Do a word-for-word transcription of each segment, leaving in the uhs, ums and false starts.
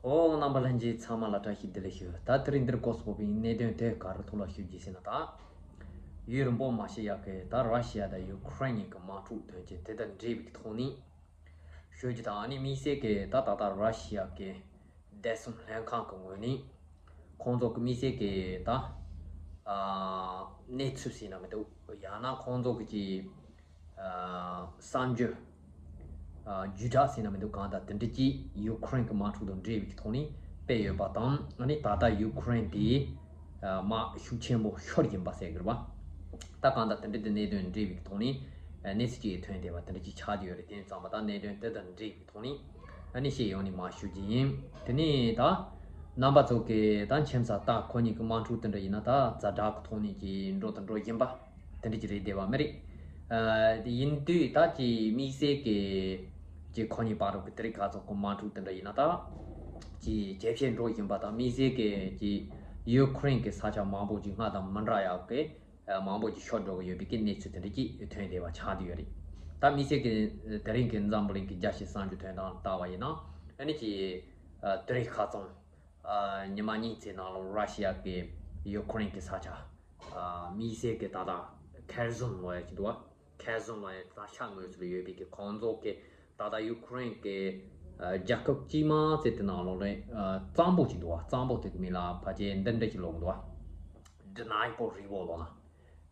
ཨོ། རྣམ་པ་ལྷན་རྒྱས་ཚང་མ་ལ་བཀྲ་ཤིས་བདེ་ལེགས་ཞུ། ད་དེ་རིང་འདིར་སྐོར་སོགས་པའི་གནད་དོན་དེ་ག་རེ་ཐོག་ལ་ཞུ་རྒྱུ་ཟེར་ན། ད་ཡུན་རིང་པོ་མ་ཞིག་ཡག་གི་ད་ར་ཤི་ཡ་དང་ཡུ་ཁུ་རེན་གཉིས་ཀྱི་དམག་འཁྲུག་དོན་རྐྱེན་དེ་དང་འབྲེལ་བའི་ཐོག་ནས་ཞུ་རྒྱུ་དང་། ཨ་ནི་དམིགས་བསལ་གྱི་ད་ད་ལྟ་ར་ཤི་ཡ་གི་བདེ་སྲུང་ལྷན་ཁང་གི་ངོས་ནས་ཁོང་ཚོ་གི་དམིགས་བསལ་གྱི་ད་ཨ་གནས་ཚུལ་ཟེར་ན་མི་འདུག་ཡང་ན་ཁོང་ཚོ་གི་ཅིག་ཨ་གསར་འགྱུར། ཨ་བརྒྱུད་བསྒྲགས་ཟེར་ན་མི་འདུག་གང་ལྟར་དེ་འདྲ་ཅིག་ཡུ་ཁུ་རེན་གྱི་དམག་འཁྲུག་དང་འབྲེལ་བའི་ཐོག་ནས་སྤེལ་ཡོད་པ་དང་། ཨ་ནི་ད་ལྟ་ཡུ་ཁུ་རེན་དེ་ཨ་དམག་ཤུགས་ཆེན་པོ་ཤོར་བཞིན་པ་ཟེར་གི་རེད་པ། ད་གང་ལྟར་དེ་འདྲ་དེ་གནད་དོན་འབྲེལ་བའི་ཐོག་ནས་ཨ་གནས་ཚུལ་ཅིག་ཐོན་བསྡད་པ་དེ་འདྲ་ཅིག་ཆགས་བསྡད་ཡོད་རེད། དེ་ཙམ་པ་ད་གནད་དོན་དེ་དང་འབྲེལ་བའི་ཐོག་ནས་ཨ་ནི་བཤད་ཡོང་ནས་མར་ཞུ་རྒྱུ་ཡིན། དེ་ནས་ད་རྣམ་པ་ཚོ་གིས་ད་མཁྱེན་གསལ། ད་ཁོ་གཉིས་ཀྱི་དམག་འཁྲུག་དེ་འདྲ་ཡིན་ན་ད་ཛ་དྲག་གི་ཐོག་ནས་ཀྱི་འགྲོ་དང་འགྲོ་བཞིན་པ་དེ་འདྲ་ཅིག་རེད་བསྡད་པ་མ་རེད། ཨ་ཡིན་དུས་ད་ཀྱི་དམིགས་བསལ་གྱི་ཀྱི་ཁོ་གཉིས་བར་དུ་གི་དེ་རིང་ཁ་སང་གི་དམག་འཁྲུག་དེ་འདྲ་ཡིན་ན་ད་ཀྱི་ཇེ་ཆེར་འགྲོ་བཞིན་པ་དང་། དམིགས་བསལ་གྱི་ཀྱི་ཡུ་ཁུ་རེན་གྱི་ས་ཆ་མང་པོ་ཅིག་སྔར་དང་མི་འདྲ་ཡག་གི་ཨ་མང་པོ་ཅིག་ཤོར་འགྲོ་གི་ཡོད་པའི་གི་གནས་ཚུལ་དེ་འདྲ་ཅིག་ཐོན་བསྡད་པ་ཆགས་བསྡད་ཡོད་རེད། ད་དམིགས་བསལ་གྱི་དེ་རིང་གི་འཛམ་བུ་གླིང་གི་རྒྱལ་སྤྱིའི་གསར་འགྱུར་ཐོན་སྟངས་ལྟ་བ་ཡིན་ན། ཨ་ནི་ཀྱི་ཨ་དེ་རིང་ཁ་སང་ཨ་ཉི་མ་གཉིས་ཙམ་ནང་ལ་ར་ཤི་ཡ་གིས་ཡུ་ཁུ་རེན་གྱི་ས་ཆ་ཨ་དམིགས་བསལ་གྱི་ད་ལྟ་ཁེར་སོན་ལབ་ཡ་ཅིག་འདུག་པ། ཁེར་སོན་ལབ་ཡ་ད་ཤར་ངོས་སུ་ལ་ཡོད་པའི་གི་ཁོང་ཚོ་གི་ད་ལྟ་ཡུ་ཁུ་རེན་གྱི་ཨ་རྒྱལ་ཁབ་དཀྱུས་མ་ཟེར་དེ་ནང་ལོགས་ལ་ཨ་གཙང་པོ་ཅིག་འདུག་པ། གཙང་པོ་དེ་གི་མིང་ལ་ཕལ་ཆེར་འདི་འདྲ་ཅིག་ལབ་གི་འདུག་པ། Dnieper River ལབ་ན།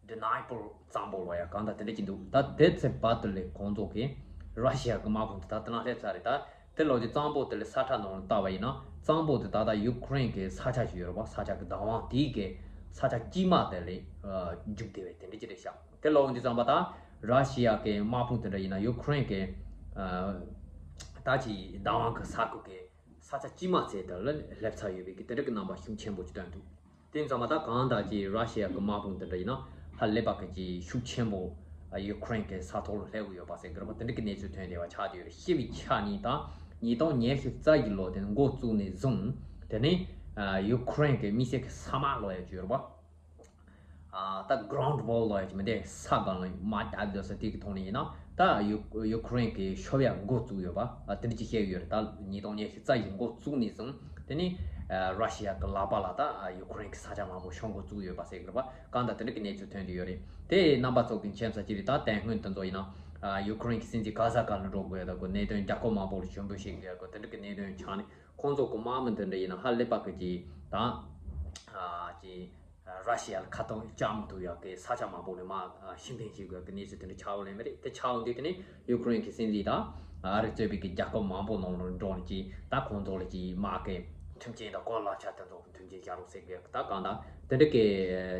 Dnieper གཙང་པོ་ལབ་ཡ་གང་ལྟར་དེ་འདྲ་ཅིག་འདུག་ད་དེ་ཚེ་བར་དུ་ལས་ཁོང་ཚོ་གིས་ར་ཤི་ཡ་གི་དམག་དཔུང་དེ་ད་དེ་ན་སླེབས་ཚར་རེད། ད་དེ་ལོགས་ཀྱི་གཙང་པོ་དེ་ལ་ས་ཁྲ་ནང་ལ་བལྟ་བ་ཡིན་ན། གཙང་པོ་དེ་ད་ལྟ་ཡུ་ཁུ་རེན་གྱི་ས་ཆ་ཞིག་ཡོད་རེད་པ། ས་ཆ་གི་བདག་དབང་དེའི་གི་ས་ཆ་དཀྱུས་མ་དེ་ལ་ཨ་རྒྱུག་བསྡད་པའི་དེ་འདྲ་ཅིག་རེད་ཤག་དེ་ལབ་དུས་ཙམ་པ་ད་ར་ཤི་ཡ་གི་དམག་དཔུང་དེ་འདྲ་ཡིན་ན་ཡུ་ཁུ་རེན་གྱི་ཨ་ད་ཅིག་བདག་དབང་གི་ས་ཁུལ་གྱི་ས་ཆ་དཀྱུས་མ་ཟེར་དེ་ལ་སླེབས་ཚར་ཡོད་པའི་གི་དེ་འདྲ་གི་རྣམ་པ་ཤུགས་ཆེན་པོ་ཅིག་སྟོན་འདུག་དེ་ཙམ་པ་ད་གང་ལྟར་གྱི་ར་ཤི་ཡ་གི་དམག་དཔུང་དེ་འདྲ་ཡིན་ན་ཧ་ལས་པ་གི་ཅིག་ཤུགས་ཆེན་པོ་ཡུ་ཁུ་རེན་གྱི་ས་ཐོག་ལ་སླེབས་ཡོད་པ་ཟེར་གི་རེད་པ། དེ་འདྲ་གི་གནས་ཚུལ་ཐོན་བསྡད་པ་ཆགས་བསྡད་ཡོད་རེད། ཤི་བའི་ཆ་ནི་ད་ཉིས་སྟོང་ཉི་ཤུ་རྩ་བཞི་ལོ་དེ་འགོ་བཙུགས་ནས་བཟུང་། དེ་ནས་ཡུ་ཁུ་རེན་གྱི་དམིགས་བསལ་གྱི་ས་དམག་ལབ་ཡ་ཅིག་ཡོད་རེད་པ། ཨ་ད་ground war ལབ་ཡ་ཅིག་མི་འདུག་ས་སྒང་ལ་དམག་རྒྱག་དགོས་ས་དེ་གི་ཐོག་ནས་ཡིན་ན། ད་ཡུ་ཡུ་ཁུ་རེན་གྱིས་ཤོར་ཡ་འགོ་བཙུགས་ཡོད་པ། ཨ་དེ་འདྲ་ཅིག་བཤད་ཡོད་རེད། ད་ཉིས་སྟོང་ཉི་ཤུ་རྩ་བཞི་འགོ་བཙུགས་ནས་བཟུང་དེ་ནས་ཨ་ར་ཤི་ཡ་གི་ལག་པ་ལ་ད་ཨ་ཡུ་ཁུ་རེན་གྱི་ས་ཆ་མང་པོ་ཤོར་འགོ་བཙུགས་ཡོད་པ་ཟེར་གི་རེད་པ། གང་ལྟར་དེ་འདྲ་གི་གནས་ཚུལ་ཐོན་བསྡད་ཡོད་རེད། དེ་རྣམ་པ་ཚོ་གི་མཁྱེན་གསལ་ཅིག་རེད། ད་དེ་སྔོན་དེ་ཚོ་ཡིན་ན་ཨ་ཡུ་ཁུ་རེན་གྱི་སྲིད་འཛིན་ག་ས་ག་ལ་འགྲོ་དགོས་ཡ་ད་གོ་གནད་དོན་རྒྱལ་ཁབ་མང་པོ་ལ་ཞུ་འབོད་བྱེད་དགོས་ཡ་གོ་དེ་འདྲ་གི་གནད་དོན་ཆགས་ནས། ཁོང་ཚོ་གི་དམག་མི་འདི་འདྲ་ཡིན་ན་ཧ་ལས་པ་གི་ཅིག་ད་ཨ་ཅིག་ར་ཤི་ཡ་ལ་ཁ་གཏོང་བཅག་མི་ཐུབ་ཡག་གི་ས་ཆ་མང་པོ་ནས་དམག་ཨ་ཕྱིར་འཐེན་བྱེད་དགོས་ཀྱི་གནས་ཚུལ་དེ་འདྲ་ཆགས་ཡོད་ལེ་མ་རེད། དེ་ཆགས་ཡོང་དུས་དེ་ནས་ཡུ་ཁུ་རེན་གྱི་སྲིད་འཛིན་དང་ཨ་རི་གཙོས་པའི་གི་རྒྱལ་ཁབ་མང་པོ་ནང་ལ་འགྲོ་ནས་ཅིག་ད་ཁོང་ཚོ་ལ་ཅིག་དམག་གི་མཐུན་རྐྱེན་དང་གོ་ལག་ཆ་དེ་ཚོ་མཐུན་རྐྱེན་བྱ་རོགས་ཟེར་དགོས་ཀྱི། ད་གང་ལྟར་དེ་འདྲ་གི་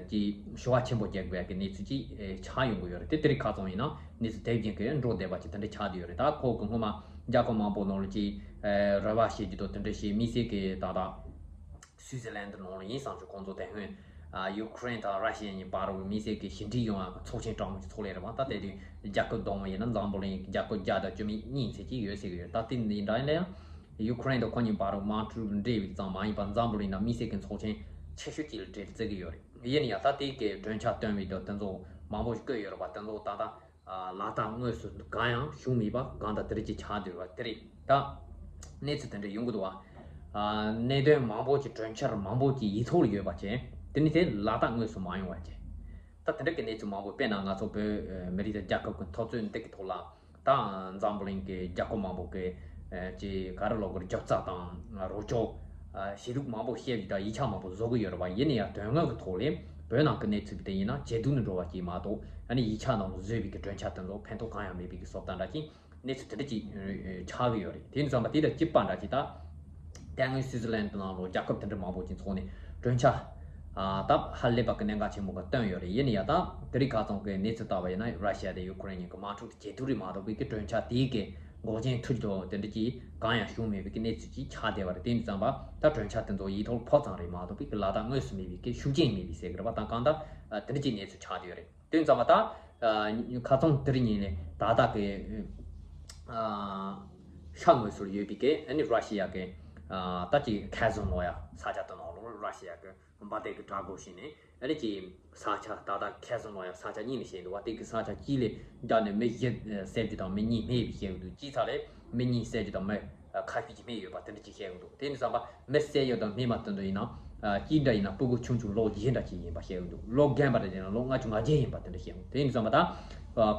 ཅིག་ཞུ་བ་ཆེན་པོ་རྒྱག་དགོས་ཀྱི་གནས་ཚུལ་ཅིག་ཆགས་ཡོང་གི་ཡོད་རེད། དེ་དེ་རིང་ཁ་སང་ཡིན་ན་གནས་ཚུལ་དེ་བཞིན་གི་འགྲོ་བསྡད་པ་ཅིག་དེ་འདྲ་ཆགས་བསྡད་ཡོད་རེད། ད་ཁོ་གི་སྔོན་མ་རྒྱལ་ཁབ་མང་པོ་ནང་ལ་ཅིག་རེ་བ་བྱེད་རྒྱུ་དང་དེ་འདྲ་བྱེད། དམིགས་བསལ་གི་ད་ལྟ་སུའི་ཙི་ལན་ནང་ལ་ཡིན་བསམ་བྱུང་། ཁོང་ཚོ་དེ་སྔོན་ཨ་ཡུ་ཁུ་རེན་དང་ར་ཤི་ཡ་གཉིས་བར་དུ་དམིགས་བསལ་གྱི་ཞི་འགྲིག་ཡོང་ཡག་གི་ཚོགས་ཆེན་གྲངས་མང་ཞིག་ཚོགས་ལེ་རེད་པ། ད་དེ་དུས་རྒྱལ་ཁབ་བསྡོམས་པ་ཡིན་ན་འཛམ་བུ་གླིང་རྒྱལ་ཁབ་བརྒྱ་དང་བཅུ་མེད་གཉིས་ཙམ་ཅིག་ཡོད་ཟེར་གི་ཡོད། ད་དེ་འདི་འདྲ་ཡིན་ན་ཡང་ཡུ་ཁུ་རེན་དང་ཁོ་གཉིས་བར་དུ་དམག་འཁྲུག་འབྲེལ་བའི་ཙམ་མ་ཡིན་པར་འཛམ་བུ་གླིང་ནང་དམིགས་བསལ་གྱི་ཚོགས་ཆེན་ཆེ་ཤོས་ཅིག་ལ་གྲལ་བརྩི་གི་ཡོད་རེད། ཡིན་ན་ཡང་ད་དེ་གའི་གྲོས་འཆར་བཏོན་པའི་དུས་དེ་ཚོ་མང་པོ་ཞིག་བཀོད་ཡོད་རེད་པ། དེ་ཚོ་ད་ལྟ་ཨ་ལག་བསྟར་དངོས་སུ་གང་ཡང་བྱུང་མེད་པ། གང་ལྟར་དེ་རིང་ཅིག་ཆགས་བསྡད་པ་དེ་རེད། ད་གནས་ཚུལ་དེ་འདྲ་ཡོང་གི་འདུག་བ། ཨ་གནད་དོན་མང་པོ་ཅིག་གྲོས་འཆར་མང་པོ་ཅིག་ཡིག་ཐོག་ལ་ཡོད་པ་བྱས། དེ་ནི་དེ་ལག་བསྟར་དངོས་སུ་མ་ཡོང་བ་བྱས། ད་དེ་འདྲ་གི་གནས་ཚུལ་མང་པོ། དཔེར་ན་ང་ཚོ་བོད་ཨ་མི་རིགས་དང་རྒྱལ་ཁབ་ཀྱི་འཐབ་རྩོད་འདི་གི་ཐོག་ལ་ད་འཛམ་བུ་གླིང་གི་རྒྱལ་ཁབ་མང་པོ་གི་ཨ་ཅིག་ག་རེ་ལབ་དགོས་རེད། རྒྱབ་རྩ་དང་རོགས་སྐྱོར་ཨ་བྱེད་ལུགས་མང་པོ་བཤད་ཀྱི་དང་ཡིག་ཆ་མང་པོ་བཟོ་གི་ཡོད་རེད་བ། ཡིན་ན་ཡང་དོན་དངོས་ཀྱི་ཐོག་ལ་བོད་ནང་གི་གནས་ཚུལ་དེ་ཡིན་ན་ཇེ་སྡུག་ནས་འགྲོ་བ་ཅིག་མ་གཏོགས། ཨ་ནི་ཡིག་ཆ་ནང་ལ་བཟོས་པའི་གི་གྲོས་འཆར་དེ་ཚོ་ཕན་ཐོགས་གང་ཡང་མེད་པའི་གི་བཟོ་ལྟ་འདྲ་ཅིག་གནས་ཚུལ་དེ་འདྲ་ཅིག་ཆགས་ཀྱི་ཡོད་རེད། དེ་ཡིན་དུས་ཙམ་པ་དེ་དང་གཅིག་པ་འདྲ་ཅིག་ད་དེ་སྔོན་སུའུ་ཙི་ལན་ནང་ལ་རྒྱལ་ཁབ་དེ་འདྲ་མང་པོ་ཅིག་ཚོགས་ནས་གྲོས་འཆར་ཨ་ད་ཧ་ལས་པ་གི་གནད་འགག་ཆེན་པོ་ག་བཏོན་ཡོད་རེད། ཡིན་ན་ཡང་ད་དེ་རིང་ཁ་སང་གི་གནས་ཚུལ་ལྟ་བ་ཡིན་ན་ར་ཤི་ཡ་དང་ཡུ་ཁུ་རེན་གཉིས་ཀྱི་དམག་འཁྲུག་དེ་ཇེ་སྡུག་རེད་མ་གཏོགས་པའི་གི་གྲོས་འཆར་དེའི་གི་འགོག་རྐྱེན་ཐུག་རྒྱུ་དེ་འདྲ་ཅིག་གང་ཡང་བྱུང་མེད་པའི་གི་གནས་ཚུལ་ཅིག་ཆགས་བསྡད་པ་རེད། དེ་ཡིན་དུས་ཙམ་པ་ད་གྲོས་འཆར་དེ་ཚོ་ཡིག་ཐོག་ཕོག་ཙམ་རེད་མ་གཏོགས་པའི་གི་ལག་བསྟར་དངོས་སུ་མེད་པའི་གི་ཤུགས་རྐྱེན་མེད་པའི་ཟེར་གི་རེད་བ། ད་གང་ལྟར་དེ་འདྲ་ཅིག་གནས་ཚུལ་ཆགས་བསྡད་ཡོད་རེད། དེ་ཙམ་པ་ད་ཨ་ཁ་སང་དེ་རིང་ཉིན་ནས་ད་ལྟ་གི་ཨ་ཤར་ངོས་སུ་ཡོད་པའི་གི་ཨ་ནི་ར་ཤི་ཡ་གི་ཨ་ད་ཅིག་ཁེར་སོན་ལབ་ཡ་ས་ཆ་དེ་ནང་ལ་ར་ཤི་ཡ་གི་འབར་མདེལ་གི་དྲག་རྒོལ་བྱས་ནས་ཨ་ནི་ཅིག་ས་ཆ་ད་ལྟ་ཁེར་སོན་ལབ་ཡ་ས་ཆ་གཉིས་ལ་བྱས་འདུག་བ། དེ་གི་ས་ཆ་གཅིག་ལ་བརྒྱབ་ནས་མི་བཞི་བསད་རྒྱུ་དང་མི་གཉིས་རྨས་པ་བྱས་འདུག་གཅིག་ས་ལ་མི་གཉིས་བསད་རྒྱུ་དང་མི་ ཁ་ཤས་ཀྱིས་སྨྲས་ཡོད་པ་དེ་འདྲ་ཅིག་བཤད་ཡོང་འདུག་དེ་ནི་བསམ་པ་མི་བསད་ཡོད་དང་སྨྲས་མ་བཏོན་དུ་ཡིན་ན། སྐྱིད་འདྲ་ཡིན་ན་སྤུ་གུ་ཆུང་ཆུང་ལོ་བརྒྱད་འདྲ་ཅིག་ཡིན་པ་བཤད་ཡོང་འདུག་ལོ་རྒན་པ་འདྲ་ཡིན་ན་ལོ་ལྔ་བཅུ་ང་བརྒྱད་ཡིན་པ་དེ་འདྲ་བཤད་ཡོང་། དེ་ནི་བསམ་པ་ད་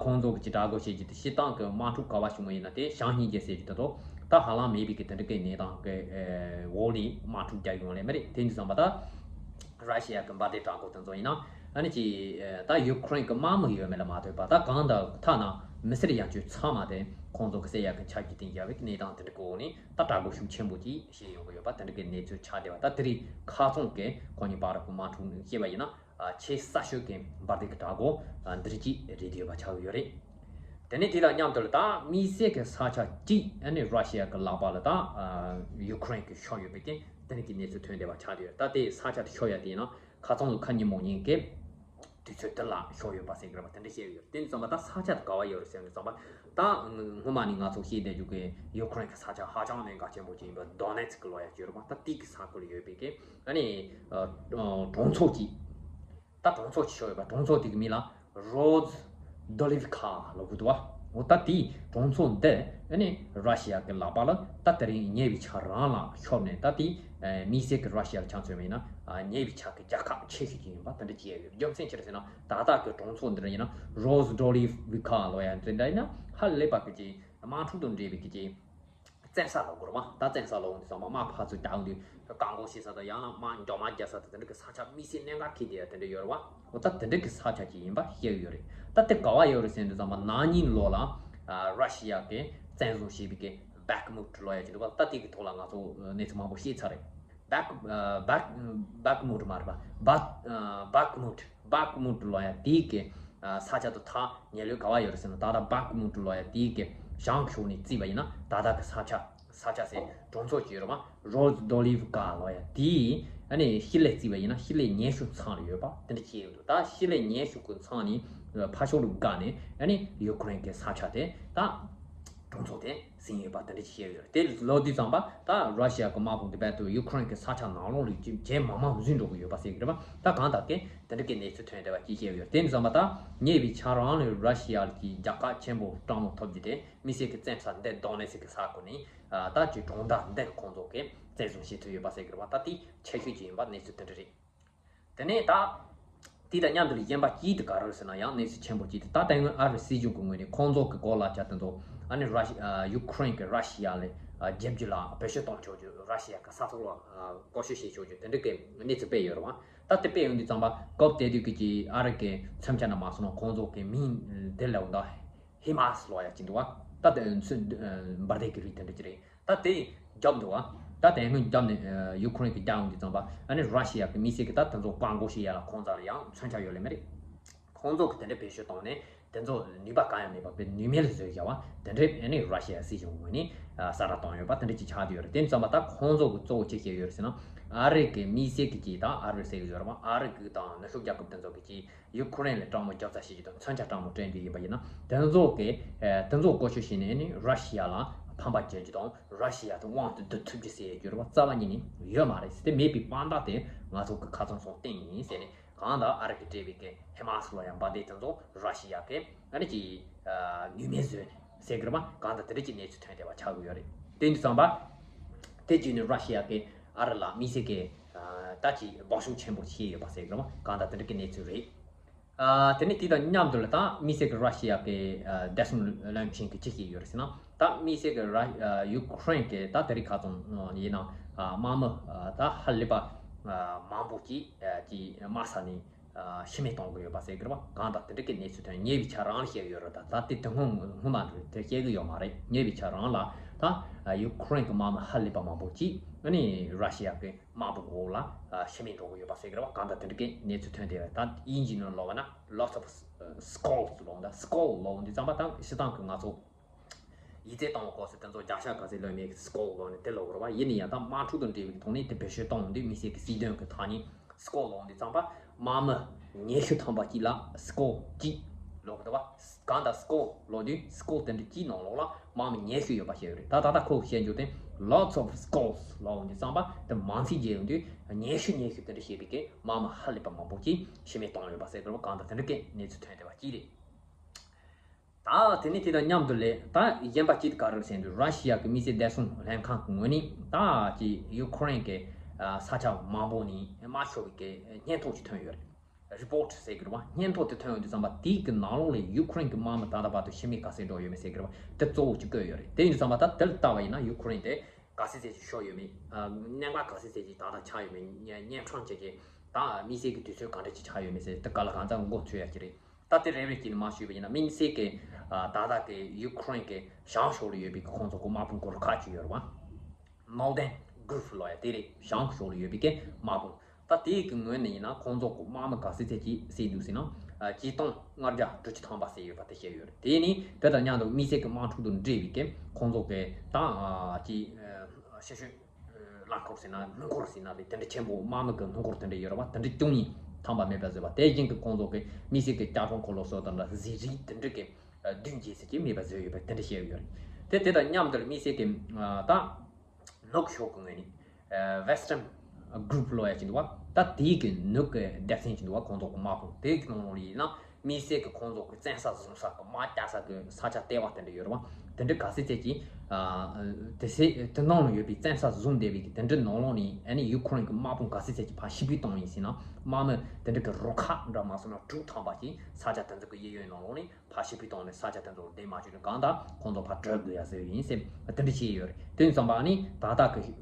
ཁོང་ཚོ་གི་དྲག་རྒོལ་བྱེད་རྒྱུ་དེ་སྤྱིར་བཏང་གི་དམག་འཁྲུག་ག་བ་བྱུང་བ་ཡིན་ན་དེ་བྱང་སྙིང་རྗེ་ཟེར་རྒྱུ་དེ་ཚོ་ད་ཧ་ལམ་མེད་པའི་གི་དེ་འདྲ་གི་གནས་སྟངས་གི་འོག་ནས་དམག་འཁྲུག་རྒྱག་ཡོང་ལེ་མ་རེད། དེ་ནི་བསམ་པ་ད། ར་ཤི་ཡ་གི་འབར་མདེལ་དྲག་རྒོལ་དེ་ཚོ་ཡིན་ན་ཨ་ནི་ཅི། ད་ཡུ་ཁུ་རེན་གི་དམག་མི་ཡོད་མེད་ལ་མ་ལྟོས་པ་ད་གང་ལྟར་ཐ་ན་མི་སེར་ཡང་ཆོས་ཚང་མ་དེ་ཁོང་ཚོ་གི་བསད་ཡག་གི་ཆ་རྒྱུས་དེ་རྒྱག་པའི་གནས་སྟངས་དེ་འདྲ་གི་འོག་ནས་ད་དྲག་རྒོལ་ཤུགས་ཆེན་པོ་ཅིག་བྱེད་ཡོང་གི་ཡོད་པ་དེ་འདྲ་གི་གནས་ཚུལ་ཆགས་བསྡད་པ། ད་དེ་རིང་ཁ་རྩང་གི་ཁོ་གཉིས་བར་གི་དམག་འཁྲུག་བཤད་པ་ཡིན་ན་ཆེས་གསར་ཤོས་ཀྱི་འབར་མདེལ་གི་དྲག་རྒོལ་འདི་རིགས་ཅིག་རེད་བསྡད་པ་ཆགས་ཀྱི་ཡོད་རེད། དེ་ནས་དེ་དང་མཉམ་དུ་ལ་ད་དམིགས་བསལ་གྱི་ས་ཆ་གཅིག་ཨ་ནི་ར་ཤི་ཡ་གི་ལག་པ་ལ་ད་ཡུ་ཁུ་རེན་གྱིས་ཤོར་ཡོད་པའི་རྐྱེན་དེ་ནི་གི་གནས་ཚུལ་ཐོན་བསྡད་པ་ཆགས་བསྡད་ཡོད། ད་དེ་ས་ཆ་དེ་ཤོར་ཡ་དེ་ཡིན་ན་ཁ་རྩང་གི་ཁ་ཉིན་མོ་ཉིན་གྱི་དུས་ཚོད་དེ་ལ་ཤོར་ཡོད་པ་ཟེར་གི་རེད་པ། དེ་འདྲ་བཤད་ཡོད། དེ་ནི་ཙམ་པ་ད་ས་ཆ་དེ་ག་བ་ཡོད་རེད་ཟེར་ནས་ཙམ་པ་ད་སྔོན་མ་ནས་ང་ཚོ་ཤེས་བསྡད་རྒྱུ་གི་ཡུ་ཁུ་རེན་གྱི་ས་ཆ་ཧ་ཅང་ནས་འགག་ཆེན་པོ་ཅིག་ཡིན་པ་དོ་ནེ་ཚིག་གི་ལོ་ཡ་ཅིག་ཡོད་རེད་པ། ད་དེ་གི་ས་ཁུལ་ཡོད་པའི་གི་ཨ་ནི་གྲོང་ཚོ་གཅིག་ད་གྲོང་ཚོ་ཆེ་ཤོས་ཡོད་པ། གྲོང་ཚོ་དེ་གི་མིང་ལ་རོ་ཟི་དོ་ལི་ཝི་ཁ་ལབ་གི་འདུག་བ། འོ་ད་དེ་གྲོང་ཚོ་འདི་ཨ་ནི་ར་ཤི་ཡ་གི་ལག་པ་ལ་ད་དེ་རིང་ཉེ་བའི་ཆར་རང་ལ་ཤོར་ནས་ད་དེ་དམིགས་བསལ་གི་ར་ཤི་ཡ་ལ་ཆ་མཚོན་པ་ཡིན་ན་ཉེ་བའི་ཆར་གི་རྒྱལ་ཁབ་ཆེ་ཤོས་ཅིག་ཡིན་པ་དེ་འདྲ་ཅིག་ཡོད། རྒྱུ་མཚན་ཅི་རེད་ཟེར་ན་ད་ལྟ་གི་གྲོང་ཚོ་འདི་ར་ཡིན་ན་རོ་ཟི་དོ་ལི་ཝི་ཁ་ལབ་ཡ་འདི་འདྲ་ཡིན་ན་ཧ་ལས་པ་གི་ཅིག་དམག་འཁྲུག་དང་འབྲེལ་བའི་གི་ཅིག་བཙན་ས་ལབ་དགོས་རེད་བ། ད་བཙན་ས་ལབ་འོང་དུས་ཙམ་པ་དམག་ཕར་ཚུར་རྒྱག་འོང་དུས་བཀག་འགོག་བྱེད་ས་དང་ཡང་ན་དམག་འཇོག་མ་རྒྱག་ས་དང་དེ་འདྲ་གི་ས་ཆ་དམིགས་བསལ་གནད་འགག་འཁེལ་བསྡད་ཡ་དེ་འདྲ་ཡོད་རེད་བ། འོ་ད་དེ་འདྲ་གི་ས་ཆ་ཅིག་ཡིན་པ་བཤད་ཡོད་རེད། ད་དེ་ག་བ་ཡོད་རེད་ཟེར་དུས་ཙམ་པ་ན་ནིང་ལོ་ལ་ར་ཤི་ཡ་གི་བཙན་བཟུང་བྱས་པའི་གི་བྷག་མུད་ལབ་ཡ་ཅིག་འདུག་བ། ད་དེ་གི་ཐོག་ལ་ང་ཚོ་གནས་ཚུལ་མང་པོ་ཤེས་ཚར་རེད། བྷག་བྷག་བྷག་མུད་མ་རེད་པ། བྷག་བྷག་མུད། བྷག་མུད་ལབ་ཡ་དེའི་གི་ས་ཆ་དེ་ད་ཉེ་ལོས་ག་བ་ཡོད་རེད་ཟེར་ན་ད་ལྟ་བྷག་མུད་ལབ་ཡ་དེའི་གི་བྱང་ཕྱོགས་ནས་བརྩིས་པ་ཡིན་ན་ད་ལྟ་གི་ས་ཆ་ས་ཆ་ཟེར་གྲོང་ཚོ་ཅིག་ཡོད་རེད་པ། རོ་ཟི་དོ་ལི་ཝི་ཀ་ལབ་ཡ་དེའི་ཨ་ནི་ཤི་ལེ་བརྩིས་པ་ཡིན་ན་ཤི་ལེ་ཉེ་ཤོས་ཚང་ལ་ཡོད་པ་དེ་འདྲ་ཅིག་ཡོད་འདུག་ད་ཤི་ལེ་ཉེ་ཤོས་ཀྱི་ཚང་ནས་ཕར་ཕྱོགས་ལ་བཀག་ནས་ཨ་ནི་ཡུ་ཁུ་རེན་གི་ས་ཆ་དེ་ད་གྲོང་ཚོ་དེ་ཟིན་ཡོད་པ་དེ་འདྲ་ཅིག་བཤད་ཡོད་རེད། དེ་ལབ་དུས་ཙམ་པ་ད་ར་ཤི་ཡ་གི་དམག་དཔུང་དེ་རྦད་དེ་ཡུ་ཁུ་རེན་གི་ས་ཆ་ནང་ལོགས་ལ་ཇེ་མང་མང་འཛུལ་འགྲོ་གི་ཡོད་པ་ཟེར་གི་རེད་པ། ད་གང་ལྟར་གི་དེ་འདྲ་གི་གནས་ཚུལ་ཐོན་བསྡད་པ་ཅིག་བཤད་ཡོད་རེད། དེ་ཙམ་པ་ད་ཉེ་བའི་ཆར་རང་ལ་ར་ཤི་ཡ་གི་རྒྱལ་ཁ་ཆེན་པོ་སྤྲང་མོ་ཐོབ་རྒྱུ་དེ་དམིགས་བསལ་གི་བཙན་ས་འདི་དོ་ནེ་ཚིག་གི་ས་ཁུལ་ནས་ད་ཅིག་གྲོང་རྡལ་འདི་ཁོང་ཚོ་གི་བཙན་བཟུང་བྱེད་ཐུབ་ཡོད་པ་ཟེར་གི་རེད་པ། ད་དེ་ཆེ་ཤོས་ཅིག་ཡིན་པ་གནས་ཚུལ་དེ་འདྲ་རེད། དེ་ནས་ད། དེ་དང་མཉམ་དུ་གཞན་པ་གཅིག་དེ་ག་རེ་རེད་ཟེར་ན་ཡང་གནས་ཚུལ་ཆེན་པོ་གཅིག་དེ་ད་དེ་སྔོན་ཨ་རི་སྲིད་གཞུང་གི་ངོས་ནས་ཁོང་ཚོ་གི་གོ་ལག་ཆ་དེ་ཚོ་ཨ་ནི་ར་ཤི་ཡུ་ཁུ་རེན་གྱི་ར་ཤི་ཡ་ལ་རྒྱབ་རྒྱུ་ལ་བེད་སྤྱོད་གཏོང་ཆོག་རྒྱུ་ར་ཤི་ཡ་གི་ས་ཐོག་ལ་བཀོལ་སྤྱོད་བྱེད་ཆོག་རྒྱུ་དེ་འདྲ་གི་གནས་ཚུལ་སྤེལ་ཡོད་རེད་བ། ད་དེ་སྤེལ་ཡོང་དུས་ཙམ་པ་སྐབས་དེ་དུས་ཀྱི་ཨ་རི་གི་མཚོན་ཆ་ན་མ་སོང་ན་ཁོང་ཚོ་གི་མིང་དེ་ལ་འོ་ད། ཧི་མ་སི་ལབ་ཡ་ཅིག་འདུག་བ། ད་དེ་ཚོ་འབར་མདེལ་གྱི་རིགས་དེ་འདྲ་ཅིག་རེད། ད་དེ་རྒྱབ་འདུག་བ། ད་དེ་སྔོན་རྒྱབ་ནས་ཡུ་ཁུ་རེན་གྱི་རྒྱབ་འོང་དུས་ཙམ་པ་ཨ་ནི་ར་ཤི་ཡ་གི་དམིགས་བསལ་གྱི་ད་དེ་ཚོ་བཀག་འགོག་བྱེད་ཡ་ལ་ཁོང་ཚོ་ལ་ཡང་མཚོན་ཆ་ཡོད་ལེ་མ་རེད། ཁོང་ཚོ་གི་དེ་འདྲ་བེད་སྤྱོད་བཏང་ནས་དེ་ཚོ་ནུས་པ་གང་ཡང་མེད་པ་དཔེ་ནུས་མེད་ལ་བཟོས་བཞག་བ་དེ་འདྲ་ཨ་ནི་ར་ཤི་ཡ་སྲིད་གཞུང་ངོས་ནས་གསལ་བསྒྲགས་བཏང་ཡོད་པ་དེ་འདྲ་ཅིག་ཆགས་བསྡད་ཡོད་རེད། དེ་ཙམ་པ་ད་ཁོང་ཚོ་གི་གཙོ་བོ་ཅི་བྱས་ཡོད་རེད་ཟེར་ན་ཨ་རི་གི་དམིགས་བསལ་གྱི་ཅིག་ད་ཨ་རི་ཟེར་གི་ཡོད་རེད་བ། ཨ་རི་གི་དང་ནུབ་ཕྱོགས་རྒྱལ་ཁབ་དེ་ཚོ་གི་ཅིག་ཡུ་ཁུ་རེན་ལ་དྲང་མོ་རྒྱབ་རྩ་བྱེད་རྒྱུ་དང་མཚོན་ཆ་དྲང་མོ་སྤྲད་རྒྱུ་ཡིན་པ་ཡིན་ན་དེ་ཚོ་གི་དེ་ཚོ་བཀོལ་སྤྱོད་བྱས་ནས་ནི་ར་ཤི་ཡ་ལ་ཕན་པ་སྐྱེལ་རྒྱུ་དང་ར་ཤི་ཡ་དང་དབང་དུ་བསྡུ་ཐུབ་རྒྱུ་ཟེར་རྒྱུ་རེད་བ། རྩ་བ་ཉིད་ནས་ཡོད་མ་རེད་ཟེར། དེ་མེད་པའི་དཔང་རྟགས་དེ་ང་ཚོ་གི་ཁ་ཚང་སོང་བསྟན་ཡིན་ཟེར་ནས་གང་ལྟར་ཨ་རི་གི་སྤྲད་པའི་གི་ཧི་མ་སི་ལབ་ཡ་འབར་མདེལ་དེ་ཚོ་ར་ཤི་ཡ་གི་ཨ་ནི་ཅིག་ནུས་མེད་བཟོས་ནས་ཟེར་གི་རེད་བ། གང་ལྟར་དེ་འདྲ་ཅིག་གནས་ཚུལ་ཐོན་བསྡད་པ་ཆགས་ཀྱི་ཡོད་རེད། དེ་འདི་ཙམ་པ་དེ་བརྒྱུད་ནས་ར་ཤི་ཡ་གི་ཨ་རི་ལ་དམིགས་བསལ་གི་ད་ཅིག་སྦགས་ཤུགས་ཆེན་པོ་བྱས་ཡོད་པ་ཟེར་གི་རེད་བ། གང་ལྟར་དེ་འདྲ་གི་གནས་ཚུལ་རེད། ཨ། དེ་ནས་དེ་དང་མཉམ་དུ་ལ་ད་དམིགས་བསལ་གྱི་ར་ཤི་ཡ་གི་ཨ། བདེ་སྲུང་བློན་ཆེན་གྱིས་ཅི་བཤད་ཡོད་རེད་ཟེར་ན། ད་དམིགས་བསལ་གྱི་ར་ཨ། ཡུ་ཁུ་རེན་གྱི་ད་དེ་རིང་ཁ་སང་ཡིན་ན་ཨ། དམག་མི་ཨ། ད་ཧ་ལས་པ་ཨ། མང་པོ་ཅིག་ཨ། ཅིག་དམག་ས་ནས་ཨ། ཤི་རྨས་གཏོང་གི་ཡོད་པ་ཟེར་གི་རེད་བ། གང་ལྟར་དེ་འདྲ་གི་གནས་ཚུལ་ཐོན། ཉེ་བའི་ཆར་རང་ལ་བཤད་ཡོད་རེད། ད་ད་དེ་དེ་སྔོན་སྔོན་མ་རེད། དེ་བཤད་གི་ཡོད་མ་རེད། ཉེ་བའི་ཆར་རང་ལ་ད་ཡུ་ཁུ་རེན་གྱི་དམག་མི་ཧ་ལས་པ་མང་པོ་ཅིག་ཨ་ནི་ར་ཤི་ཡ་གི་དམག་དཔུང་འོག་ལ་ཤི་རྨས་འགྲོ་གི་ཡོད་པ་ཟེར་གི་རེད་བ། གང་ལྟར་དེ་འདྲ་གི་གནས་ཚུལ་ཐོན་བསྡད་པ། ད་དབྱིན་ཇི་ནང་ལབ་པ་ན་lots of skulls ལབ་འདུག skulls ལབ་འདི་ཙམ་པ་དང་སྤྱིར་བཏང་གི་ང་ཚོ་ཡིག་ཚད་བཏང་བ་སྐོར་སུ་དེ་ཚོ་བརྒྱ་ཆ་ག་ཚོད་ལོན་མེད་ཀི་skulls ལབ་ནི་དེ་ལབ་གི་རེད་བ། ཡིན་ན་ཡང་ད་དམག་འཁྲུག་དང་འབྲེལ་བའི་ཐོག་ནས་དེ་བེད་སྤྱོད་གཏོང་འདི་དམིགས་བསལ་གི་སྲིད་དོན་གི་ཐག་ཉེ་skulls ལབ་འདི་ཙམ་པ་དམག་མི་ཉི་ཤུ་ཐམ་པ་གཅིག་ལ་skulls གཅིག་ལབ་གི་འདུག་བ། གང་ལྟར་skulls ལབ་དུས་skulls དེ་འདྲ་གཅིག་ནང་ལོགས་ལ་དམག་མི་ཉི་ཤུ་ཡོད་པ་བཤད་ཡོད་རེད། ད་ད་ལྟ་ཁོ་བཤད་རྒྱུ་དེ་lots of skulls ལབ་འོང་དུས་ཙམ་པ་དེ་མང་ཚིག་བརྗོད་ཡོང་དུས་ཉི་ཤུ་ཉི་ཤུ་དེ་འདྲ་བཤད་པའི་གི་དམག་མི་ཧ་ལས་པ་མང་པོ་ཅིག་ཤི་རྨས་བཏང་ཡོད་པ་ཟེར་གི་རེད་བ། གང་ལྟར་དེ་འདྲ་གི་གནས་ཚུལ་ཐོན་བསྡད་པ་གཅིག་རེད། ད་དེ་ནི་དེ་དང་མཉམ་དུ་ལས་ད་གཞན་པ་ཅིག་ག་རེ་ཟེར་དུས། ར་ཤི་ཡ་གི་དམིགས་བསལ་བདེ་སྲུང་ལྷན་ཁང་གི་ངོས་ནས་ད་ཀྱི་ཡུ་ཁུ་རེན་གི་ས་ཆ་མང་པོ་ནས་དམག་ཤོར་བའི་གི་སྙན་ཐོ་ཅིག་ཐོན་ཡོད་རེད། རི་པོར་ཊི་ཟེར་གི་རེད་བ། སྙན་ཐོ་དེ་ཐོན་ཡོང་དུས་ཙམ་པ་དེའི་གི་ནང་ལོགས་ལས་ཡུ་ཁུ་རེན་གི་དམག་མི་ད་ལྟ་བར་དུ་ཤི་རྨས་ག་ཚད་འགྲོ་ཡོད་མེད་ཟེར་གི་རེད་བ། དེ་གཙོ་བོ་ཅིག་བཀོད་ཡོད་རེད། དེ་ཡིན་དུས་ཙམ་པ་ད་དེ་ལ་ལྟ་བ་ཡིན་ན་ཡུ་ཁུ་རེན་དེ་ག་ཚད་ཚད་ཅིག་ཤོར་ཡོད་མེད། གནད་འགག་ག་ཚད་ཚད་ཅིག་ད་ལྟ་ཆགས་ཡོད་མེད། གཉན་ཁྲོམ་བཅས་ཀྱི་ད་དམིགས་བསལ་གྱི་དུས་ཚོད་ག་འདྲ་ཅིག་ཆགས་ཡོད་མེད་ཟེར་དེ་ག་ལ་གང་འཚམ་མགོ་འཚོས་ཡ་ཅིག་རེད། ད་དེ་རེ་རེ་བྱས་ནས་མར་ཞུས་པ་ཡིན་ན། དམིགས་བསལ་གྱི་ད་ལྟ་གི་ཡུ་ཁུ་རེན་གྱི་བྱང་ཕྱོགས་ལ་ཡོད་པའི་གི་ཁོང་ཚོ་གི་དམག་དཔུང་སྐོར་ཁག་ཅིག་ཡོད་རེད་བ། Northern Group ལབ་ཡ་དེ་རེད། བྱང་ཕྱོགས་ལ་ཡོད་པའི་གི་དམག་དཔུང་། ད་དེའི་གི་ངོས་ནས་ཡིན་ན་ཁོང་ཚོ་གི་དམག་མི་ག་ཚད་ཚད་ཅིག་བསད་འདུག་ཟེར་ན། ཆིག་སྟོང་ལྔ་བརྒྱ་དྲུག་ཅུ་ཐམ་པ་བསད་ཡོད་པ་དེ་བཤད་ཡོད་རེད། དེ་ནི་དེ་དང་མཉམ་དུ་དམིགས་བསལ་གྱི་དམག་འཁྲུག་དང་འབྲེལ་བའི་གི་ཁོང་ཚོ་གི་ད་ཅིག་ཤི་ཤོས་རླངས་འཁོར་ཟེར་ན་སྣུམ་འཁོར་ཟེར་ན་རེད། དེ་འདྲ་ཆེན་པོ་དམག་མི་གི་སྣུམ་འཁོར་དེ་འདྲ་ཡོད་རེད་བ། དེ་འདྲ་བཅུ་གཉིས་ཐམ་པ་མེད་པ་བཟོས་པ། དེ་བཞིན་གྱི་ཁོང་ཚོ་གི་དམིགས་བསལ་གྱི་ལྕགས་གྲམ་འཁོར་ལོ་སོགས་དང་འདྲ་གཟི་རིལ་དེ་འདྲ་གི་བདུན་བརྒྱད་ཙམ་ཅིག་མེད་པ་བཟོས་ཡོད་པ་དེ་འདྲ་བཤད་ཡོད་རེད། དེ་དེ་དང་མཉམ་དུ་དམིགས་བསལ་གྱི་ད་ནུབ་ཕྱོགས་ཀྱི་ངོས་ནས་Western Group ལབ་ཡ་ཅིག་འདུག་བ། ད་དེའི་གི་ནུབ་ཀྱི་སྡེ་ཚན་ཅིག་འདུག་བ། ཁོང་ཚོ་གི་དམག་དཔུང་དེའི་གི་ནང་ལོགས་ལ་ཡིན་ན་དམིགས་བསལ་གྱི་ཁོང་ཚོ་གི་བཙན་ས་བཟུང་ས་གི་དམག་རྒྱག་ས་གི་ས་ཆ་ལྟེ་བ་དེ་འདྲ་ཡོད་རེད་བ། དེ་འདྲ་ག་ཚད་ཚད་ཀྱི་དེ་སེ་དེ་ནང་ལ་ཡོད་པའི་བཙན་ས་བཟུང་བསྡད་པའི་གི་དེ་འདྲ་ནང་ལོགས་ནས་ཨ་ནི་ཡུ་ཁུ་རེན་གི་དམག་དཔུང་ག་ཚད་ཚད་ཀྱི་ཕར་ཕྱིར་འབུད་བཏང་ཡིན་ཟེར་ན། དམག་མི་དེ་འདྲ་གི་རུ་ཁག་འདྲ་མ་སོང་ན་དྲུག་ཐམ་པ་ཅིག་ས་ཆ་དེ་ཚོ་གི་གཡས་གཡོན་ནང་ལོགས་ནས་ཕར་ཕྱིར་འབུད་བཏང་ནས་ས་ཆ་དེ་ཚོ་བདེ་མ་བྱུང་ན་གང་ལྟར་ཁོང་ཚོ་ཕར་བྲོས་དགོས་ཡ་ཟེར་ཡིན་ཟེར་དེ་འདྲ་བྱས་ཡོད་རེད། དེ་ཙམ་པ་ནི་ད་ལྟ་གི་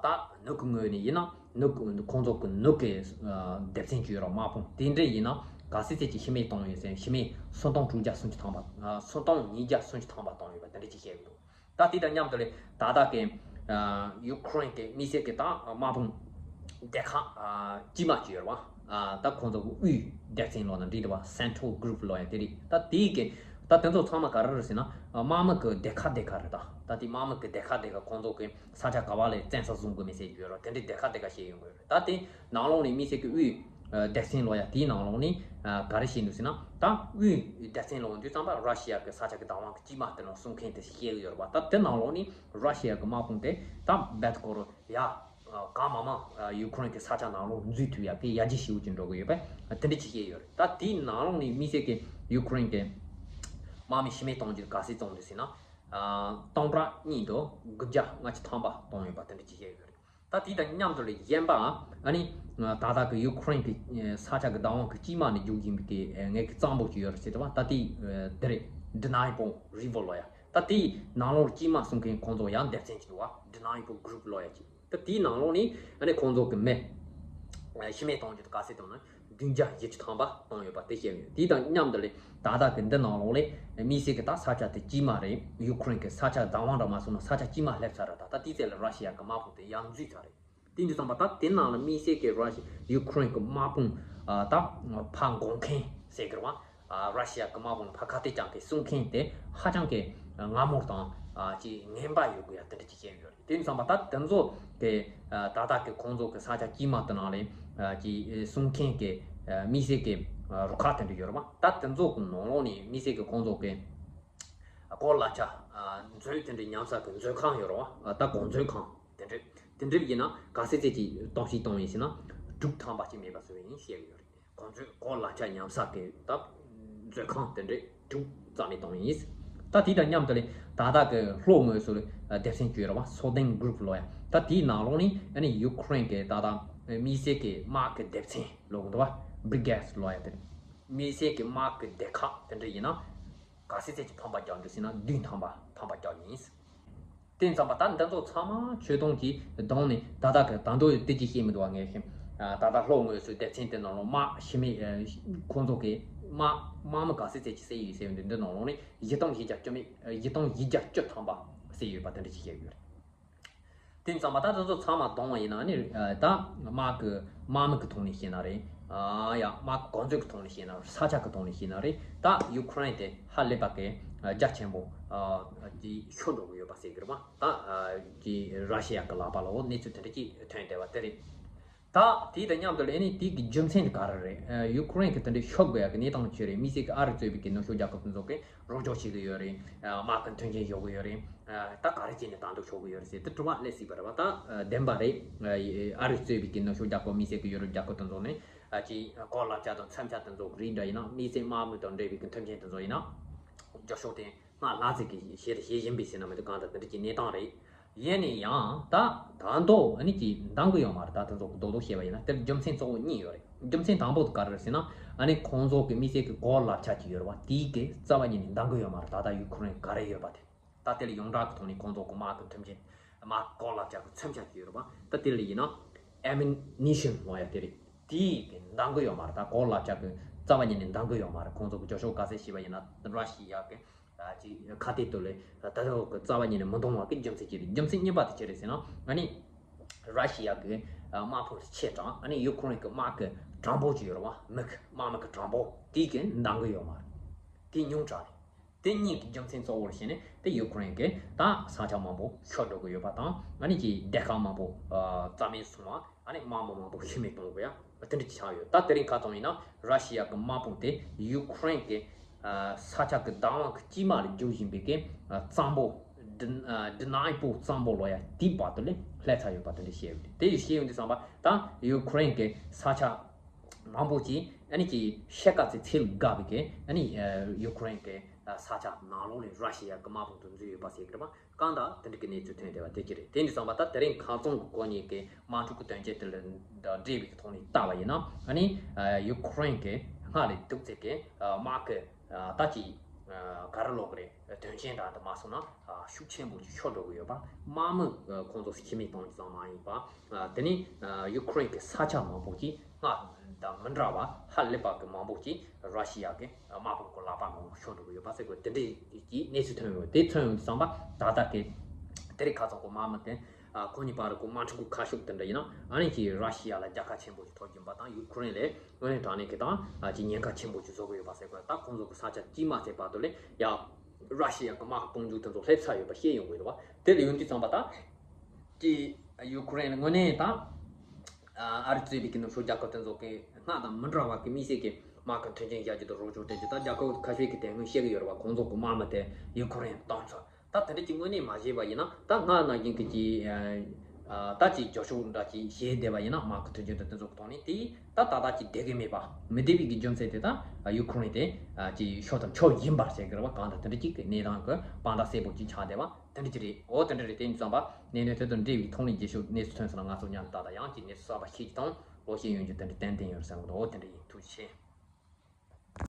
ད་ནུབ་ཀྱི་ངོས་ནས་ཡིན་ན་ནུབ་ཀྱི་ཁོང་ཚོ་གི་ནུབ་ཀྱི་སྡེ་ཚན་གྱི་ཡོད་ར་དམག་དཔུང་དེ་འདྲ་ཡིན་ན་ག་ཚད་ཚད་ཀྱི་ཤི་རྨས་བཏང་ཡོད་ཟེར། ཤི་རྨས་སུམ་སྟོང་དྲུག་བརྒྱ་སུམ་ཅུ་ཐམ་པ། སུམ་སྟོང་ཉིས་བརྒྱ་སུམ་ཅུ་ཐམ་པ་བཏང་ཡོད་པ་དེ་འདྲ་ཅིག་བཤད་ཡོད་འདུག་ད་དེ་དང་མཉམ་དུ་ལས་ད་ལྟ་གི་ཡུ་ཁུ་རེན་གི་དམིགས་བསལ་གི་ད་དམག་དཔུང་སྡེ་ཁག་དཀྱུས་མ་ཅིག་ཡོད་རེད་བ། ད་ཁོང་ཚོ་དབུས་སྡེ་ཚན་ལོ་ན་འདྲི་འདུག་བ། Central Group ལོ་ཡ་དེ་རེད། ད་དེའི་གི་ད་དེ་ཚོ་ཚང་མ་ག་རེ་རེད་ཟེར་ན་དམག་མི་གི་སྡེ་ཁག་སྡེ་ཁག་རེད། ད་ད་དེ་དམག་མི་གི་སྡེ་ཁག་སྡེ་ཁག་ཁོང་ཚོ་གི་ས་ཆ་ག་བ་ལས་བཙན་ས་བཟུང་དགོས་མེད་ཟེར་གྱི་ཡོད་རེད། དེ་འདྲའི་སྡེ་ཁག་སྡེ་ཁག་བཤད་ཡོང་གི་ཡོད་རེད། ད་དེ་ནང་ལོགས་ནས་དམིགས་བསལ་གི་དབུས་སྡེ་ཚན་ལོ་ཡ་དེའི་ནང་ལོགས་ནས་ག་རེ་བཤད་འདུག་ཟེར་ན། ད་དབུས་སྡེ་ཚན་ལོ་འདུག་ཙམ་པ་ར་ཤི་ཡ་གི་ས་ཆ་གི་བདག་དབང་གི་དཀྱུས་མ་དེ་ནང་སྲུང་མཁན་དེ་བཤད་གི་ཡོད་རེད་པ། ད་དེ་ནང་ལོགས་ནས་ར་ཤི་ཡ་གི་དམག་དཔུང་དེ་ད་རྦད་དེ་སྐོར་ཡ་གང་མང་མང་ཡུ་ཁུ་རེན་གི་ས་ཆ་ནང་ལོགས་འཛུལ་ཐུབ་ཡ་དེ་ཡར་རྒྱས་ཞེ་པོ་ཅིག་འགྲོ་གི་ཡོད་པ་དེ་འདྲ་ཅིག་བཤད་ཡོད་རེད། ད་དེའི་ནང་ལོགས་ནས་དམིགས་བསལ་གི་ཡུ་ཁུ་རེན་གི་དམག་མི་ཤི་རྨས་གཏོང་རྒྱུ་ག་ཚད་བཏང་འདུག་ཟེར་ན། སྟོང་ཕྲག་གཉིས་དང་དགུ་བརྒྱ་ལྔ་བཅུ་ཐམ་པ་བཏང་ཡོད་པ་དེ་འདྲ་ཅིག་བཤད་ཡོད་རེད། ད་དེ་དང་མཉམ་དུ་ལ་གཞན་པ་ཨ་ནི་ད་ལྟ་གི་ཡུ་ཁུ་རེན་གི་ས་ཆ་གི་བདག་དབང་གི་དཀྱུས་མ་ནས་རྒྱུག་བཞིན་པའི་གི་ངེད་ཀྱི་གཙང་པོ་ཅིག་ཡོད་རེད་ཟེར་ཏེ་བ། ད་དེ་དེ་རེད། Dnieper River ལོ་ཡ། ད་དེའི་ནང་ལོགས་དཀྱུས་མ་སྲུང་མཁན་ཁོང་ཚོ་ཡང་སྡེ་ཚན་ཅིག་འདུག་བ། Dnieper Group ལོ་ཡ་ཅིག་ད་དེའི་ནང་ལོགས་ནས་ཨ་ནི་ཁོང་ཚོ་གི་མི་ཤི་རྨས་གཏོང་རྒྱུ་དེ་ག་ཚད་བཏང་ན་བདུན་བརྒྱ་བཞི་བཅུ་ཐམ་པ་བཏང་ཡོད་པ་དེ་བཤད་ཡོད། དེ་དང་མཉམ་དུ་ལས་ད་ལྟ་གི་འདི་ནང་ལོགས་ལས་དམིགས་བསལ་གི་ད་ས་ཆ་དེ་དཀྱུས་མ་རེད། ཡུ་ཁུ་རེན་གི་ས་ཆ་བདག་དབང་འདྲ་མ་སོང་ན་ས་ཆ་དཀྱུས་མ་སླེབས་ཚར་རེད། ད་ད་དེའི་ཚེ་ལ་ར་ཤི་ཡ་གི་དམག་དཔུང་དེ་ཡར་འཛུལ་ཚར་རེད། དེ་འདི་ཙམ་པ་ད་དེ་ནང་ལ་དམིགས་བསལ་གི་ར་ཤི་ཡུ་ཁུ་རེན་གི་དམག་དཔུང་ད་ཕར་འགོག་མཁན་ཟེར་གི་རེད་བ། ར་ཤི་ཡ་གི་དམག་དཔུང་ཕར་ཁ་གཏད་བཅག་མཁན་སྲུང་མཁན་དེ་ཧ་ཅང་གི་ངར་མོར་དང་ཅིག་ངན་པ་ཡོད་དགོས་ཡ་དེ་འདྲ་ཅིག་བཤད་ཡོད་རེད། དེ་ཙམ་པ་ད་དེ་ཚོ་གི་ད་ལྟ་གི་ཁོང་ཚོ་གི་ས་ཆ་དཀྱུས་མ་དེ་ནང་ལས་ཅིག་སྲུང་མཁན་གི་དམིགས་བསལ་གི་རུ་ཁག་དེ་འདྲ་ཡོད་རེད་བ། ད་དེ་ཚོ་གི་ནང་ལོགས་ནས་དམིགས་བསལ་གི་ཁོང་ཚོ་གི་གོ་ལ་ཆ་མཛོད་དེ་འདྲ་ཉམས་ས་གི་མཛོད་ཁང་ཡོད་རེད་བ། ད་གོང་མཛོད་ཁང་དེ་འདྲ་དེ་འདྲ་ཡིན་ན་ག་ཚད་ཚད་ཀྱི་གཏོར་བཤིག་བཏང་ཡིན་ཟེར་ན་དྲུག་ཐམ་པ་ཅིག་མེད་པ་བཟོས་ཡིན་བཤད་ཡོད་རེད། གོང་མཛོད་གོ་ལ་ཆ་ཉམས་ས་གི་ད་མཛོད་ཁང་དེ་འདྲ་དྲུག་རྩ་མེད་བཏང་ཡིན། ད་དེ་དང་མཉམ་དུ་ལས་ད་ལྟ་གི་ལྷོ་ངོས་སུ་སྡེ་ཚན་བཅུ་ར་བ་Southern Group ལོ་ཡ། ད་དེའི་ནང་ལོགས་ནས་ཨ་ནི་ཡུ་ཁུ་རེན་གི་ད་ལྟ་དམིགས་བསལ་གི་དམག་གི་སྡེ་ཚན་ལོ་གི་འདུག་བ། Brigades ལོ་ཡ་དེ་རེད། དམིགས་བསལ་གི་དམག་གི་སྡེ་ཁག་དེ་འདྲ་ཡིན་ན་ག་ཚད་ཚད་ཀྱི་ཕམ་པ་རྒྱག་འདུག་ཟེར་ན་བདུན་ཐམ་པ་ཕམ་པ་རྒྱག་ཡིན། དེ་ཙམ་པ་ད་འདི་ཚོ་ཚང་མ་ཆོས་དུང་གིས་གདོང་ནས་ད་ལྟ་གི་ད་དུང་དེ་ཅི་ཤེས་མི་འདུག་བ། ངས་ཤེས། ད་ལྟ་ལྷོ་ངོས་སུ་སྡེ་ཚན་དེ་ནང་ལོགས་དམག་ཤི་རྨས་ཁོང་ཚོ་གི་དམག་དམག་མི་ག་ཚད་ཚད་ཅིག་བསད་ཡོད་ཟེར་བའི་འདི་འདི་ནང་ལོགས་ནས་བཞི་སྟོང་བཞི་བརྒྱ་བཅུ་མེད་བཞི་སྟོང་བཞི་བརྒྱ་བཅུ་ཐམ་པ་བསད་ཡོད་པ་དེ་འདྲ་ཅིག་བཤད་ཡོད་རེད། དེ་ཙམ་པ་ད་དེ་ཚོ་ཚང་མ་གདོང་བ་ཡིན་ན་ནི་ད་དམག་གི་དམག་མི་གི་ཐོག་ནས་བཤད་ན་རེད། ཡ་དམག་གི་གོ་མཛོད་གི་ཐོག་ནས་བཤད་ན་རེད། ས་ཆ་གི་ཐོག་ནས་བཤད་ན་རེད། ད་ཡུ་ཁུ་རེན་དེ་ཧ་ལས་པ་གི་རྒྱ་ཆེན་པོ་དེ་ཤོར་འགྲོ་གི་ཡོད་པ་ཟེར་གི་རེད་བ། ད་ཀྱི་ར་ཤི་ཡ་གི་ལག་པ་ལ་འོ་གནས་ཚུལ་དེ་འདྲ་ཅིག་ཐོན་བསྡད་པ་དེ་རེད། ད་དེ་དང་མཉམ་དུ་ལ་ཨ་ནི་དེ་གི་རྒྱུ་མཚན་དེ་ག་རེ་རེད། ཡུ་ཁུ་རེན་གི་དེ་འདྲའི་ཤོར་དགོས་ཡ་གི་གནས་སྟངས་ཆེ་རེད། དམིགས་བསལ་གི་ཨ་རི་གཙོས་པའི་གི་ནུབ་ཕྱོགས་རྒྱལ་ཁབ་དེ་ཚོ་གི་རོགས་སྐྱོར་བྱེད་གི་ཡོད་རེད། དམག་གི་མཐུན་རྐྱེན་ཞུ་གི་ཡོད་རེད། ད་ག་རེ་བྱས་ནས་ད་འདུག་ཤོར་གི་ཡོད་རེད་ཟེར་དེ་དྲི་བ་སླེབས་སྲིད་པ་རེད་བ། ད་བདེན་པ་རེད། ཨ་རི་གཙོས་པའི་གི་ནུབ་ཕྱོགས་རྒྱལ་ཁབ་དམིགས་བསལ་གི་ཡུ་རོབ་རྒྱལ་ཁབ་དེ་ཚོ་ནི་ཨ་ཅིག་གོ་ལག་ཆ་དང་མཚོན་ཆ་དེ་ཚོ་གི་རིགས་འདྲ་ཡིན་ན། དམིགས་བསལ་དམག་མི་དང་འབྲེལ་བའི་གི་མཐུན་རྐྱེན་དེ་ཚོ་ཡིན་ན། རྒྱབ་ཤོག་དེ་སྔར་ལ་ཙིག་གི་བཤད་བཤད་བཞིན་པའི་ཟེར་ན་མི་འདུག་གང་ལྟར་དེ་འདྲ་གྱི་གནས་སྟངས་རེད། ཡིན་ནའི་ཡང་ད་ད་མདོ་ཨ་ནི་ཀྱི་འདང་གི་ཡོད་མ་རེད། ད་དེ་ཚོ་རྡོག་རྡོག་བཤད་པ་ཡིན་ན་དེར་རྒྱུ་མཚན་གཙོ་བོ་གཉིས་ཡོད་རེད། རྒྱུ་མཚན་དང་པོ་དེ་ག་རེ་རེད་ཟེར་ན། ཨ་ནི་ཁོང་ཚོ་གི་དམིགས་བསལ་གྱི་གོ་བརླག་ཆ་གཅིག་ཡོད་རེད་བ། དེའི་གི་རྩ་བ་ཉིད་ནས་འདང་གི་ཡོད་མ་རེད། ད་ལྟ་ཡུ་ཁུ་རེན་ག་རེ་ཡོད་པ་དེ། ད་དེ་ལ་ཡོངས་གྲགས་ཀྱི་ཐོག་ནས་ཁོང་ཚོ་གི་དམག་གི་མཐུན་རྐྱེན་དམག་གི་གོ་བརླག་ཆ་གི་མཚོན་ཆ་གཅིག་ཡོད་རེད་བ། ད་དེ་ལ་ཡིན་ན་ཨེ་མུ་ནི་ཤན་ལབ་ཡ་དེ་རེད། དེའི་གི་འདང་གི་ཡོད་མ་རེད། ད་གོ་བརླག་ཆ་གི་རྩ་བ་ཉིད་ནས་འདང་གི་ཡོད་མ་རེད། ཁོང་ཚོ་གི་རྒྱབ་ཤོག་ག་ཚད་བཤད་པ་ཡིན་ན་ར་ཤི་ཡ་གི་ཨ་ཅིག་ཁ་གཏད་དུ་ལས་ད་ལྟ་གི་རྩ་བ་ཉིད་ནས་མི་འདང་བ་གི་རྒྱུ་མཚན་ཅིག་རེད། རྒྱུ་མཚན་གཉིས་པ་དེ་ཅི་རེད་ཟེར་ན། ཨ་ནི་ར་ཤི་ཡ་གི་དམག་དཔུང་ཆེ་དྲགས། ཨ་ནི་ཡུ་ཁུ་རེན་གི་དམག་གི་གྲངས་འབོར་ཅིག་ཡོད་རེད་བ། མི་གི་དམག་མི་གི་གྲངས་འབོར་དེའི་གི་འདང་གི་ཡོད་མ་རེད། དེ་ཉུང་དྲགས་རེད། དེ་གཉིས་ཀྱི་རྒྱུ་མཚན་གཙོ་བོར་བྱས་ནས་དེ་ཡུ་ཁུ་རེན་གི་ད་ས་ཆ་མང་པོ་ཤོར་འགྲོ་གི་ཡོད་པ་དང་། ཨ་ནི་ཀྱི་སྡེ་ཁག་མང་པོ་ཨ་རྩ་མེད་སོང་བ། ཨ་ནི་དམག་མི་མང་པོ་ཤི་རྨས་གཏོང་དགོས་ཡ་དེ་འདྲ་ཅིག་ཆགས་ཡོད། ད་དེ་རིང་ཁ་སང་ཡིན་ན་ར་ཤི་ཡ་གི་དམག་དཔུང་དེ་ཡུ་ཁུ་རེན་གི་ཨ་ས་ཆ་གི་བདག་དབང་གི་དཀྱིལ་མ་ལ་རྒྱུག་བཞིན་པའི་གི་ཨ་གཙང་པོ་ཌི་ཨ་ཌི་ནའི་པོ་གཙང་པོ་ལབ་ཡ་དེའི་བར་དུ་ལས་སླེབས་ཚར་ཡོད་པ་དེ་འདྲ་བཤད་ཡོད། དེ་ཡི་བཤད་ཡོང་དུས་ཙམ་པ་ད་ཡུ་ཁུ་རེན་གི་ས་ཆ་མང་པོ་ཅིག་ཨ་ནི་ཀྱི་ཤེལ་དཀར་ཚེ་ཚེ་ལ་དགའ་བའི་གི་ཨ་ནི་ཡུ་ཁུ་རེན་གི་ས་ཆ་ནང་ལོགས་ལས་ར་ཤི་ཡ་གི་དམག་དཔུང་དུ་འཛུལ་ཡོད་པ་ཟེར་གི་རེད་པ། གང་ལྟར་དེ་འདྲ་གི་གནས་ཚུལ་ཐོན་བསྡད་པ་དེ་ཅི་རེད། དེ་འདྲ་བསམ་པ་ད་དེ་རིང་ཁ་སང་གི་གོ་གཉིས་ཀྱི་དམག་འཁྲུག་གི་དོན་རྐྱེན་དེ་ལ་འབྲེལ་བའི་ཐོག་ནས་བལྟ་བ་ཡིན་ན། ཨ་ནི་ཡུ་ཁུ་རེན་གི་སྔར་ལས་སྡུག་ཚད་ཀྱི་དམག་གི་ད་ཅི་ག་རེ་ལབ་དགོས་རེད། དོན་རྐྱེན་འདྲ་འདི་མ་སོང་ན་ཤུགས་ཆེན་པོ་ཅིག་ཤོར་འགྲོ་གི་ཡོད་པ། དམག་མི་ཁོང་ཚོ་ཤི་རྨས་གཏོང་རྒྱུ་ཙམ་མ་ཡིན་པ། དེ་ནི་ཡུ་ཁུ་རེན་གི་ས་ཆ་མང་པོ་ཅིག་སྔར་དང་མི་འདྲ་བ་ཧ་ལས་པ་གི་མང་པོ་ཅིག་ར་ཤི་ཡ་གི་དམག་དཔུང་གི་ལག་པ་ནང་ཤོར་འགྲོ་གི་ཡོད་པ་ཟེར་དགོས། དེ་འདྲའི་གི་གནས་ཚུལ་ཐོན་ཡོད། དེ་ཐོན་ཡོང་དུས་ཙམ་པ་ད་ལྟ་གི་དེ་རིང་ཁ་སང་གི་དམག་མི་དེ་ཁོ་གཉིས་བར་གི་དམག་འཁྲུག་གི་ཁ་ཕྱོགས་དེ་འདྲ་ཡིན་ན། ཨ་ནི་ཀྱི་ར་ཤི་ཡ་ལ་རྒྱལ་ཁ་ཆེན་པོ་ཞིག་ཐོབ་ཀྱིན་པ་དང་། ཡུ་ཁུ་རེན་ལས་དངོས་གནས་དྲང་གནས་ཀྱི་དང་ཀྱི་ཉེན་ཁ་ཆེན་པོ་ཞིག་བཟོ་གི་ཡོད་པ་ཟེར་དགོས། ད་ཁོང་ཚོ་གི་ས་ཆ་དཀྱིལ་མ་ཟེར་བར་དུ་ལས་ཡ་ར་ཤི་ཡ་གི་དམག་དཔུང་འཇུག་དེ་ཚོ་སླེབས་ཚར་ཡོད་པ་ཤེས་ཡོང་གི་འདུག་བ། དེ་ལ་ཡོང་དུས་ཙམ་པ་ད་ཀྱི་ཡུ་ཁུ་རེན་ལ་དངོས་གནས་དང་ཨ་རི་གཙོས་པའི་གི་ནུབ་ཕྱོགས་རྒྱལ་ཁབ་དེ་ཚོ་གི་སྔར་དང་མི་འདྲ་བ་གི་དམིགས་བསལ་གྱི་དམག་གི་མཐུན་རྐྱེན་བཞག་རྒྱུ་དང་རོགས་སྐྱོར་སྤྲད་རྒྱུ། ད་རྒྱལ་ཁབ་ཁ་ཤས་ཀྱི་དེ་སྔོན་བཤད་གི་ཡོད་རེད་བ། ཁོང་ཚོ་གི་དམག་མི་དེ་ཡུ་ཁུ་རེན་གཏོང་ཚུལ། ད་དེ་འདྲ་གྱི་དངོས་གནས་མ་བྱས་པ་ཡིན་ན། ད་སྔར་ནང་བཞིན་གྱི་ཀྱི་ཨ་ད་ཀྱི་རྒྱབ་ཕྱོགས་འདྲ་ཅིག་བྱས་བསྡད་པ་ཡིན་ན། དམག་གི་མཐུན་རྐྱེན་དང་དེ་ཚོ་གི་ཐོག་ནས་དེ་ད་ད་ལྟ་ཅིག་བསྡད་གི་མེད་པ། མི་བསྡད་པའི་གི་རྒྱུ་མཚན་དེ་ད་ཡུ་ཁུ་རེན་དེ་ཀྱི་ཤོར་དང་ཤོར་བཞིན་པ་ཟེར་གི་རེད་བ། གང་ལྟར་དེ་འདྲ་ཅིག་གི་གནས་སྟངས་གི་དཔང་རྟགས་གསལ་པོ་ཅིག་ཆགས་བསྡད་པ་དེ་འདྲ་ཅིག་རེད། འོ་དེ་འདྲ་རེད། དེ་ཡིན་ཙམ་པ་གནད་དོན་དེ་དང་འབྲེལ་བའི་ཐོག་ནས་རྒྱབ་ཕྱོགས་གནས་ཚུལ་ཐོན་སོང་ན་ང་ཚོ་མཉམ་དུ་ད་ལྟ་ཡང་ཅིག་གནས་ཚུལ་གསར་པ་ཤེས་ཀྱི་དང་ལོ་ཤེས་ཡོང་རྒྱུ་དེ་འདྲ་ཏན་ཏན་ཡོད་བསམ་གི་འདུག་འོ་དེ་འདྲ་ཡིན། ཐུགས་རྗེ་ཆེ།